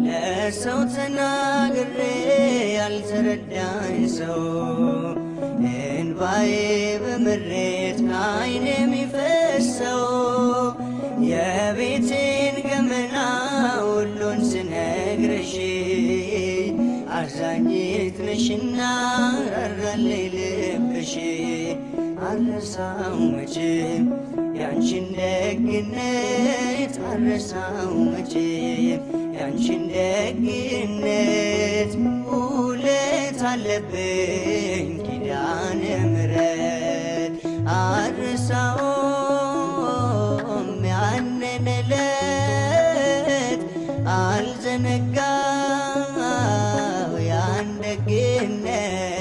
ለሰው ተናግሬ ያልተረዳኝ ሰው፣ እንባዬ በምሬት ከዓይኔ የሚፈሰው፣ የቤቴን ገመና ሁሉን ስነግርሽ፣ አዛኝት ነሽና ራራልኝ ልብሽ። አልረሳው መቼም ያንቺን ደግነት፣ አልረሳው መቼም ያንቺን ደግነት። ውለት አለብኝ ኪዳነ ምሕረት። አልረሳውም ያንን ዕለት፣ አልዘነጋው ያን ደግነት።